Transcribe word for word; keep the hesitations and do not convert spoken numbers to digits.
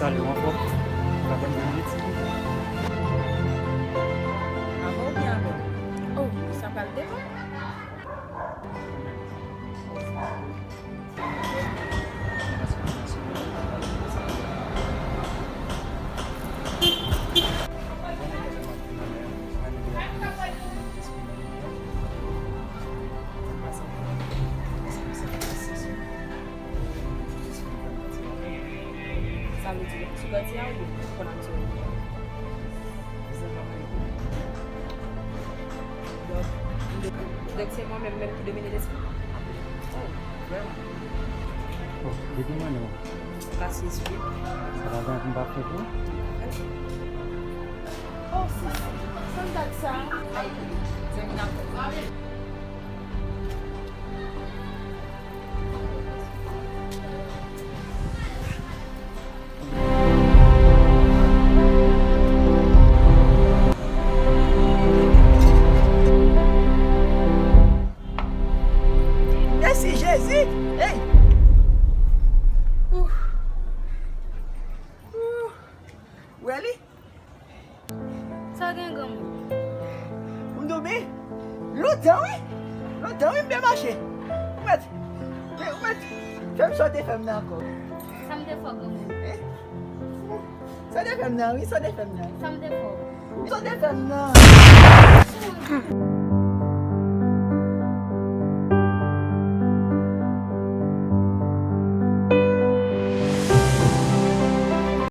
Salye w ankò. Sa ban m yon minit, silvouplè. Avè w oubyen avè l? Oh, sa pral depann. Sa vle di, sou gati a ou konn ap di w. Donk, donk se mwen menm menm ki domine lespri? Oh, vrèman. Oh, depi mwen non. Sa pa sou espri. Sa pa gen anyen pou m pa fè pou ou? Oh, sisi, sa m gad sa. Ay, zanmi n ap fè. Mèsi Jezi. Hey. Ooh. Ooh. Wè li? Sa gen granmoun? Ou di w byen? Lontan wi. Lontan wi m te mache. Ou mèt, ou mèt fè m sa w te fè m nan ankò. Sa m te fè w granmoun? Eh? Sa w te fè m nan wi, sa w te fè m nan. Sa m te fè w? Sa w te fè m nan.